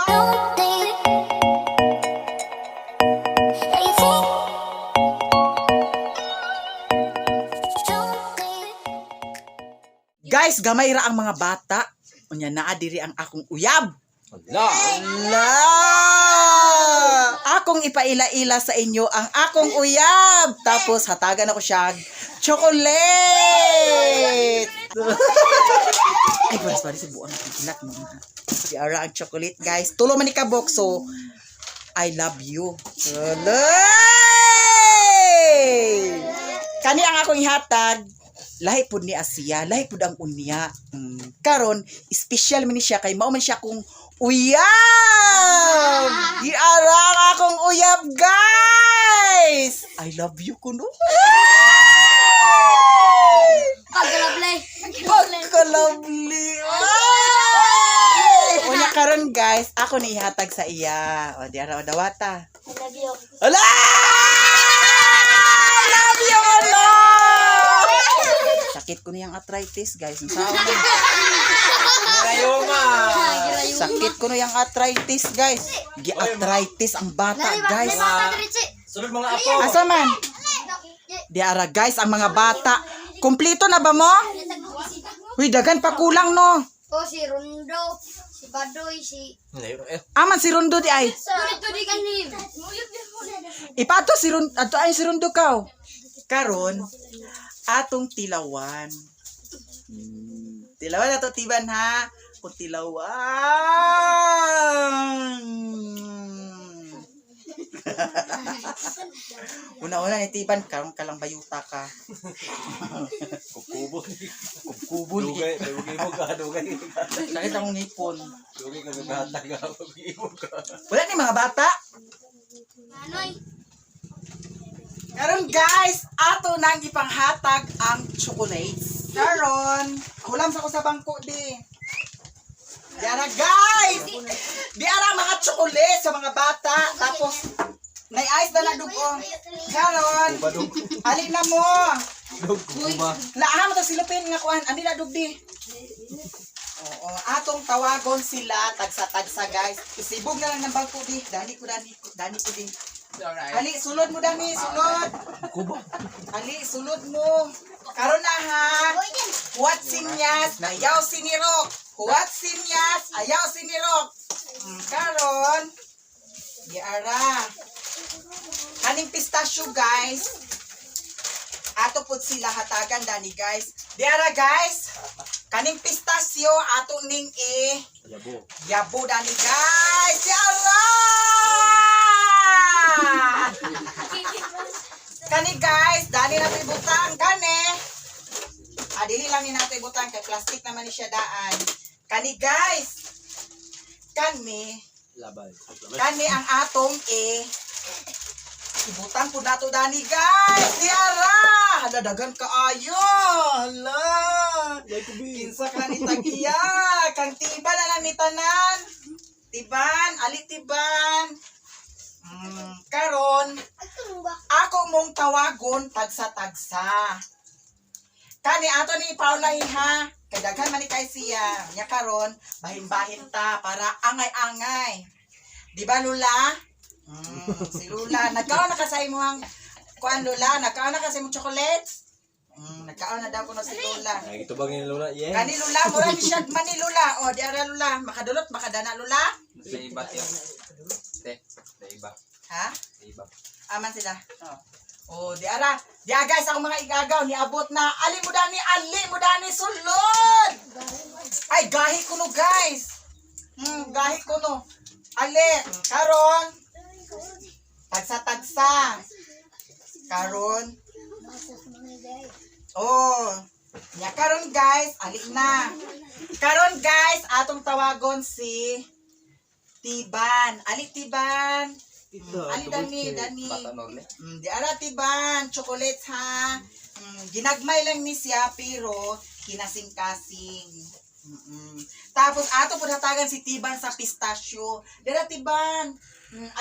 Don't think that you think. Don't think. Guys, gamay ra ang mga bata. Unya naa diri ang akong uyab. Ala! Ala! Akong ipaila-ila sa inyo ang akong uyab. Tapos hatagan ako siya chocolate. Ay, baras pa sa buang ilat mo. Si Ara ang chocolate, guys. Tulo man ni ka box, so I love you. Tuloy! Kani ang akong ihatag, lahi pud ni Asiya, lahi pud ang unya. Karon, special man ni siya kay mao man siya kung uyab. Giara ang akong uyab, guys. I love you kuno. Pagkalable. Pagka-lovely. Ay! Unya karon guys, ako ni ihatag sa iya. O di ara o dawata. I love you. Ala! I love you, ano? Sakit ko niyang arthritis, guys. Ang sao man. Rayoma! Sakit ko niyang arthritis, guys. Gi-arthritis ang bata, guys. Sunod mga apo! Asa man? Di ara, guys, ang mga bata. Kompleto na ba mo? Uy, dagan pa kulang, no? Oh, si Rondo, si Badoy, si... Eh, Aman si Rondo di ay. Dito di kanim. Ipato si Rondo, ato ay si Rondo kaw. Karon, atong tilawan. Tilawan ato tiban ha. Kung tilawan. Una-una ni tiban karon ka lang bayuta ka. Kukubo. Kubol. Dugay, dugay mo ka, dugay. Sakit akong ngipon. Dugay ka bata ka, mo ka. Wala ni mga bata. Manoy. Karon guys, ato nang ipanghatag ang chocolates. Karon, hulam sa ko sa bangko di. Diara guys! Diara ang mga chocolate sa mga bata. Tapos, nay-ice na na dugo. Karon, Kuba dug. ali na mo. Dug, kuba. Laahan mo to silupin nga kuan. Ani na dugdi. Oo, atong tawagon sila tagsa-tagsa guys. Isibog na lang ng bangko di. Dani ko dani ko dani ko di. Ali, sulod mo dani, sulod. Kuba. Ali, sulod mo. Karon na ha. Huwat sinyas, ayaw sinirok. Huwat sinyas, ayaw sinirok. Karon, giara. Kaning pistachio, guys. Ato pud sila hatagan dani, guys. Diara, guys. Kaning pistachio ato ning i Yabo. yabo dani, guys. Diara! Kani guys, dani na to ibutang kani. Ah, dili lang ni nato ibutang kay plastic naman ni siya daan. Kani guys. Kani, Labay. kani ang atong e ibutang po nato dani guys. Diara! Hala dagan kaayo. Hala. Kinsa ka ni tagiya? Kang tiba na lang ni tanan. Tiban, ali tiban. Karon, ako mong tawagon tagsa-tagsa. Kani ato ni Paula ha. Kay daghan man ni kay siya. Nya karon, bahin-bahin ta para angay-angay. Di ba Lula? Si Lula, nagkaon na ka sa imong kuan Lula, nagkaon na ka sa imong chocolates? Nagkaon na daw kuno si Lula. Ay, ito bang yung Lola? Yes. Kani Lula, mura ni siya man ni Lula. O di ara Lula, makadulot makadana Lula. Sa iba, tiyo. Te, sa iba. Ha? Sa iba. Aman sila. Oh, di ara. Di ah, guys, ako mga igagaw niabot na. Ali mo dani sulod. Ay, gahi kuno guys. Gahi kuno. Ali, karon. Tagsa-tagsa. Karon. Oh. Nya karon guys, ali na. Karon guys, atong tawagon si Tiban. Ali Tiban. Ali dani, dani. Bata norle. Di ara tiban, chocolates ha. Ginagmay lang ni siya pero kinasing-kasing. Tapos ato pud hatagan si Tiban sa pistachio. Di ara Tiban.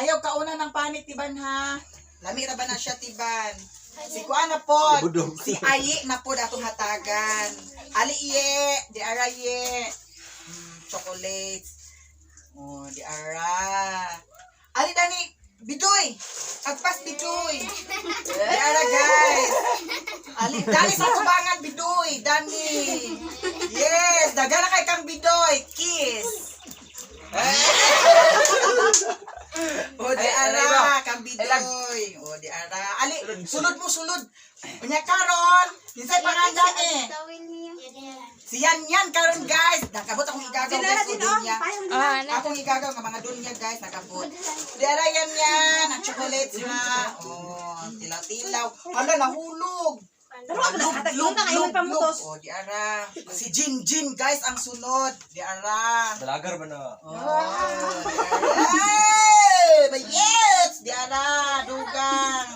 Ayaw kauna ng panit Tiban ha. Lami ra ba na siya Tiban? Si kuan na pod. Ibudog. Si Ayi na pod atong hatagan. Ali iye, di ara iye. Chocolates. Oh, di ara. Ali dani, Bidoy. Agpas Bidoy. Di ara guys. Ali dani sa tubangan Bidoy, dani. Yes, dagana kay kang Bidoy. Kiss. O di Ay, ara, alay ba? kang Bidoy. O di ara. Ali, sulod mo sulod. Unya karon, kinsay pangandan eh. Si Yan Yan karon guys. Nakabot akong igagaw guys o dunya. Ah, na. Akong igagaw nga mga dunya guys nakabot. Di ara Yan Yan, ang chocolates ha. Oh, tilaw-tilaw. Hala nahulog. Pero ako Lug, na, lug, na kayo lug, lug. pamutos. Oh, di ara. Si Jin Jin guys ang sunod. Di ara. Dalagar ba na? Oh, di ara. Ay, but yes, di ara, dugang.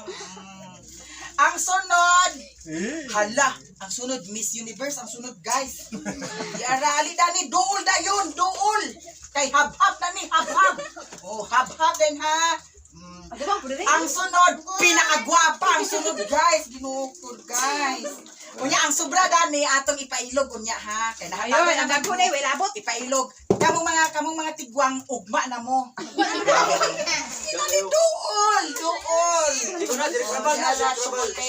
Ang sunod, hala, ang sunod Miss Universe, ang sunod guys. Di ara ali dani duol da yun, duol. Kay habhab na ni, habhab. Oh, habhab din ha. Ang sunod, pinakagwapa ang sunod guys, ginukod guys. Unya ang sobra dani atong ipailog unya ha. Kay Ayun, nahatagan ang dagko na, wala abot. ipailog. Kamong mga tigwang ugma na mo. Sino ni duol, duol. Di ko na, diri ko na bal na, Yala, diri ko na bal. chocolate. Diri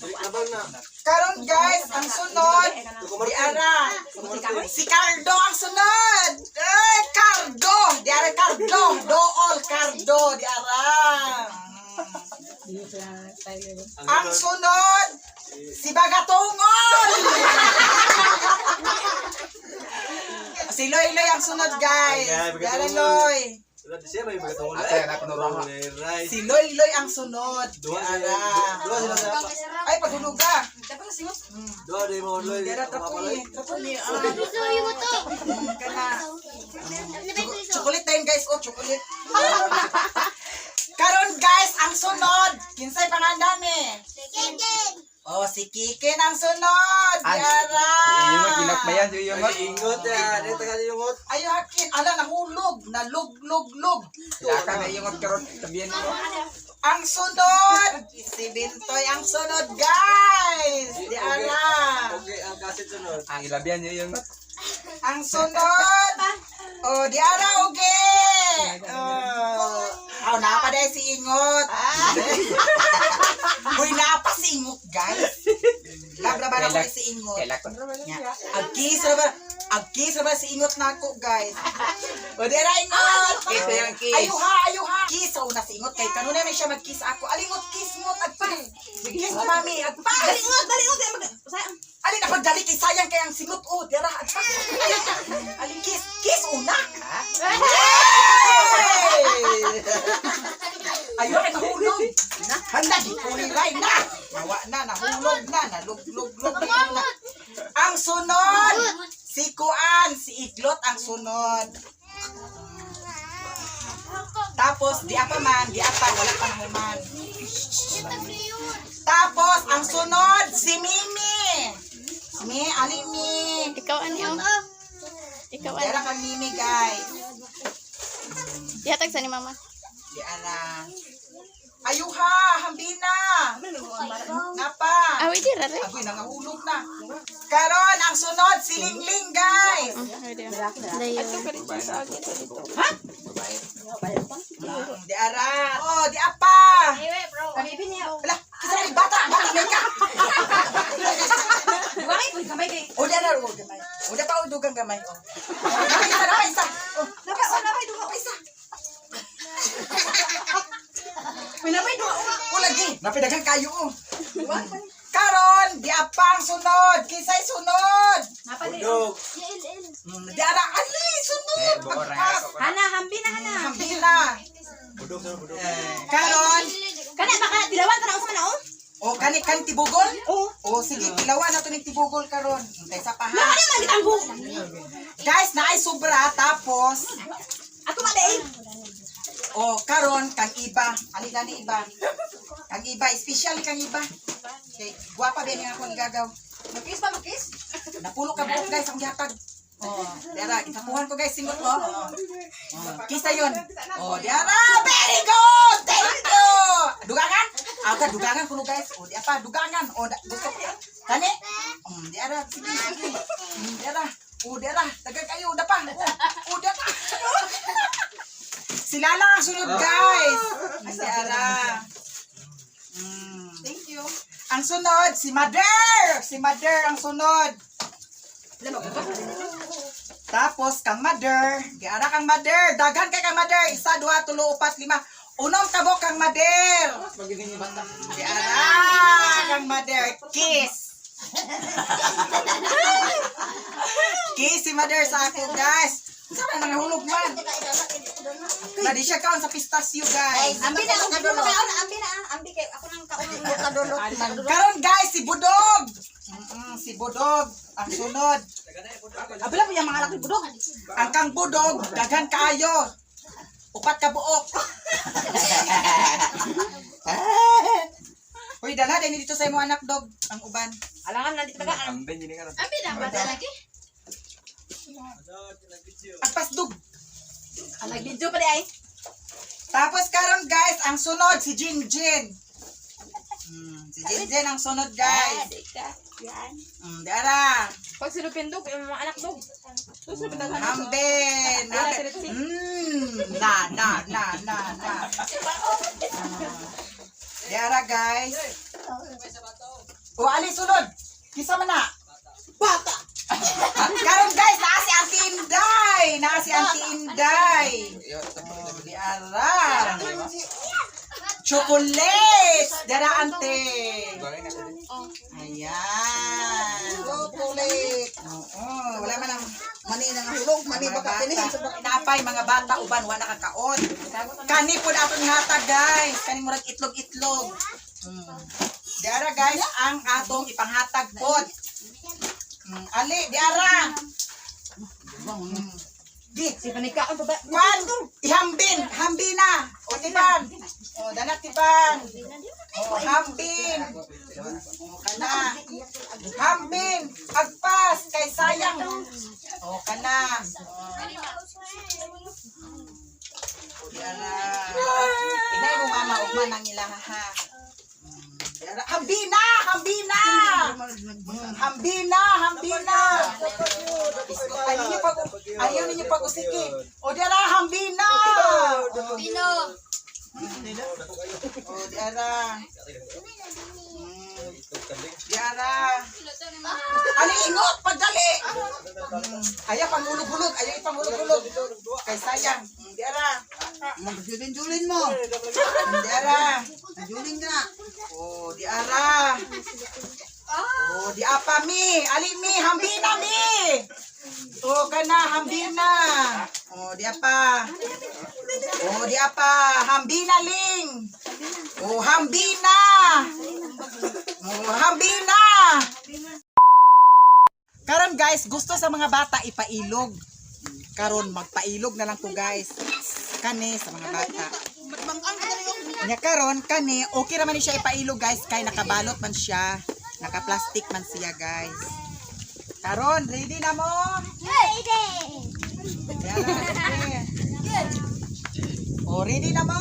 ko na bal na. Karon guys, ang sunod, di ara. Si Cardo ang sunod. Eh, Cardo, di ara Cardo, dool Cardo, di ara. Ang sunod, si Bagatungol. Si Loy Loy ang sunod guys. Ay, Di ara Bagatungol. Loy. Wala di siya may bagatungol. Ate, anak ko nuraha. Rice. Si Loy Loy ang sunod. Di Duha sila. ara. Duha sila sa Ay, paguluga. Dapat sa singos. Duha di mo loy. Di ara tapoy. Tapoy. Ah. Kana. Chocolate time guys. Oh, chocolate. Karon guys, ang sunod. Kinsay pangandan eh. Oh, si Kikin ang sunod. Ay, Yara. Iyungot, ginap ba yan? Iyungot. Ingot ya, di taga ingot. Ayo hakin. Ala, nahulog. Nalug, lug, lug. Sila na iyungot karon. Tabihan mo. Ang sunod. Si Bintoy ang sunod, guys. Di ara. Okay, ang kasit sunod. Ang ilabihan niyo iyungot. Ang sunod. Oh, di ara oge. Oh, aw napa dai si Ingot. Hoy, napa si Ingot, guys. Labra ba na ko si Ingot? Kaila ko na ba Nya. Agkis ra ba? Agkis ra ba si Ingot nako, guys? O di ara Ingot. Kiss na yung kiss. Ayuha, ayuha. Kiss sa una si Ingot kay kanunay may siya mag-kiss ako. Alingot kiss mo agpas. Kiss mo mami, agpas. Dali ngot, dali ngot. Sayang. Alin na pagdali kay sayang kay ang singot oh, dira agpas. Alin kiss, kiss una. Yay! Ayun, ay nahulog. Handa, di ko ray na. Nawa na, nahulog na, naluglog-log na. Ang sunod, si Kuan, si Iglot ang sunod. Tapos, di apa man, di apa, wala pang human. Tapos, ang sunod, si Mimi. Mi, ali Mi. Ikaw ani oh. Ikaw ani. Dara kang Mimi, guys. Ihatag sa ni mama. Di ara. Ayuha, hambina. Napa. Ah, wait, dira re. Agoy, nangahulog na. Karon, ang sunod, si Lingling, guys. Ah, wait, dira. Ato ka dito sa agi to dito. Di ara. Oh, di apa. Kabibi niya. Ala, kisa ni bata, bata may ka. Buwangin ko, kamay kay. O, di ara, o, gamay. O, di pa, o, dugang gamay. O, Napa isa, napa isa. O, Napa, oh, napay duha. napa isa. Uy, napay duha. O, lagi. Napidagang kayo, o. Karon, di apa ang sunod. Kisay sunod. Napa dali. Dog. Di ara, ali, sunod. Eh, buko ra Pagpas. ako. Hana, hambi na hana. Hambina. Budok sunod, budok. Karon, Kana baka dilawan kana unsa man oh. o, kani kan tibugol? Oh. O, sige, tilawan na to ning tibugol karon. Kaysa pa ha. Ano man gitanggo? Guys, naay sobra tapos Ato ba dai? o karon kang iba. Ali gani iba. Kang iba, especially kang iba. Okay, gwapa ba niya akong igagaw. Magkis pa magkis. Napulo ka buok guys ang gihatag. Oh, diara, gitapuhan ko guys singot mo. Oh. Oh, kisa yon. Oh, diara, very good. Thank you. Dugangan? Ah, ka dugangan kuno guys. Oh, di apa dugangan. Oh, da, gusto ko. Kani? Diara, sige, sige. Diara. O, dara. Daghan kayo. Dapa. O, o, dara. Sila lang ang sunod, guys. Ay, ara. Thank you. Ang sunod, si Mother! Si Mother ang sunod. Tapos, kang Mother. Giara kang Mother. Daghan kay kang Mother. Isa, duha, tulo, upat, lima. Unom ka kang Mother. Giara kang Mother. Kiss. Kiss si Mother sa ako, guys. Saan na nangahulog man? Nadi siya kaon sa pistachio, guys. Ambi na ako kaon, ambi na ah. Ambi kay ako nang kaon kadulot. Karon guys, si Budog. Si Budog ang sunod. Abila mo yung mga anak ni Budog. Ang kang Budog, daghan kaayo. Upat ka buok. Uy, dala din dito sa imo anak dog ang uban. Alangan nandito ka. Ambin yun nga. Ambi na ba lagi? Agpas dog. Alag video pa di ay. Tapos karon guys, ang sunod si Jin Jin. Si Jin Jin ang sunod guys. Yan. Dara. Pag silupin dog, yung mga anak dog. Hambin. Hambin. Na na na na na. Dara guys. O ali sulod. Kisa man na. Bata. Karon guys, naa si Auntie Inday. Naa si Auntie Inday. Oh, di ara. Chocolates. Dara ante. Ayan. Chocolate. Oo, wala man ang Mani na nga hulog, mani mga baka bata. tinihin sa baka. Napay mga bata uban wala nakakaon. Kani po na atong hatag guys. Kani murag itlog-itlog. Diara guys ang atong ipanghatag pod. Ali diara. Gi, Si panikaon pa ba? Kwan, ihambin, hambin na. O tiban. O dana tiban. O hambin. O kana. Hambin, agpas kay sayang. O kana. O diara. Inay mo mama ugma nang ilaha ha. Diara, hambina, hambina. Hambina, hambina. Ayaw ninyo pag ayaw ninyo pag usiki. O diara hambina. Pino. O diara. Diara. Ali ingot pagdali. Ayaw pangulog-hulog, ayaw ipangulog-hulog. Kay sayang. Diara. Julin-julin mo. Diara. Julin ka na. O diara. O di apa mi, ali mi, hambina mi. O kana hambina. O di apa. O di apa, hambina ling. O hambina. O hambina. Karon guys, gusto sa mga bata ipailog. Karon magpailog na lang ko guys. Kani sa mga bata. Nya karon kani okay ra man ni siya ipailog guys kay nakabalot man siya. Naka-plastic man siya guys. Karon ready na mo? Ready. Yala, ready. Oh, ready na mo?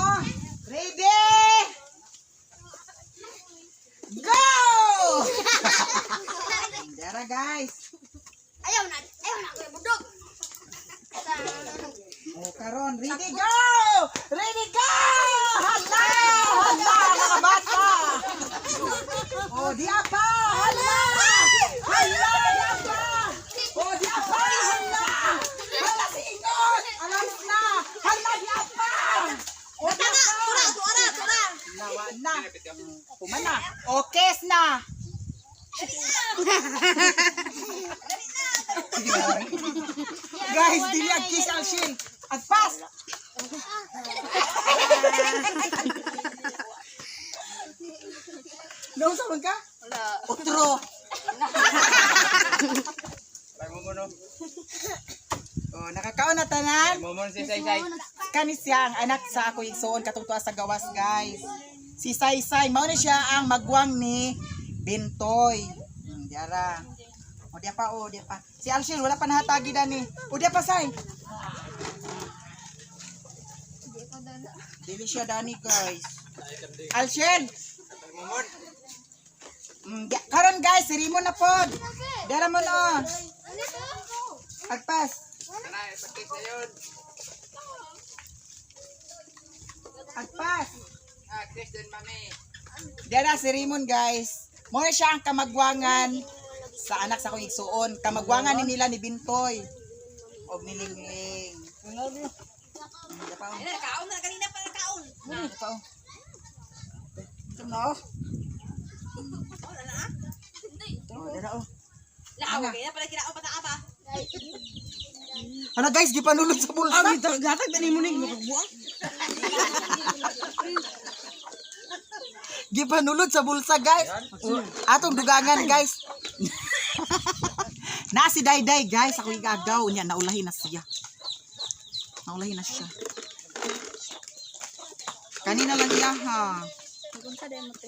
Ready? Go! Dara guys. Ayaw na, kuya Budog. Oh, karon ready go! Ready go! Hala! Hala mga bata! Oh, di apa! Hala! Hala! Di apa! Oh, di apa! Hala! Hala si Ingot! Alam na! Hala di apa! Oh, di apa! Tura, tura. Lawa na. Kumana. Okay na. Guys, dili ang kiss ang shin. Agpas! Nausa man ka? Wala. Otro. Ay mo mo. Oh, nakakaon na tanan. Mo mo si Sai Sai. Kani siya ang anak sa ako igsuon katong tuwa sa gawas guys. Si Saysay mao ni siya ang magwang ni Bintoy. Diara. O diya pa o diya pa. Si Alshil wala pa nahatagi dani. O diya pa Say. Dili siya dani guys. Alshil. Karon guys, si Rimo na pod. Dara mo no. Agpas. Kana, ipakis na yun. Agpas. Ah, kiss din, mami. Diyan na si Raymond, guys. Muna siya ang kamagwangan sa anak sa akong igsuon. Kamagwangan ni nila ni Bintoy. Og ni Lingling. Ay, nakaon na kanina pa nakaon. No. Oh, dara oh. Laaw kay na pala kinaon pa ta pa. Ano guys, gipanulod sa bulsa. Abi gatag dani mo ning makagbuang. Gipanulod sa bulsa, guys. Atong dugangan, guys. Na si Dayday, guys. Ako igagaw niya. Naulahin na siya. Naulahin na siya. Kanina lang iya, ha. Magunsa dai mo te.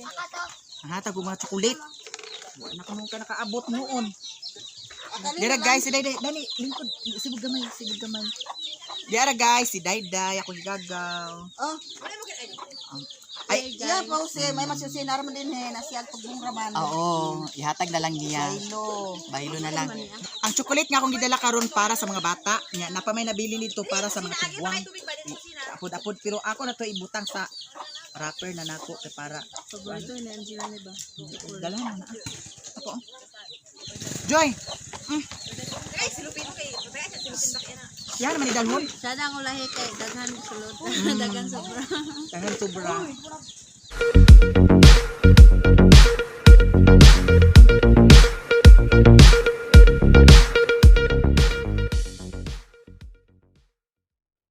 Hatag ko mga chocolate. Wala na kanong ka nakaabot noon. Dira guys, si Dayday. Dali, lingkod. Sibog gamay, sibog gamay. Dira guys, si Dayday. Ako igagaw. Oh, Ay, iya pa si may masusin naman din eh nasiyag pagbong raman. oo. Ihatag na lang niya. Ilo. Baylo na lang. Ang chocolate nga akong gidala karon para sa mga bata. Nya napa may nabili nito para sa mga tigwang. Tubig ba din kusina? Apod-apod pero ako na to ibutang sa wrapper na nako kay para Paborito ni Angela ni ba? dala na na. Apo. Oh. Joy, Ay, silupin kay. Kaya siya silupin ba kay na. yan naman ni dalhon. Sada ang ulahi kay daghan sulod. Daghan sobra. Daghan sobra.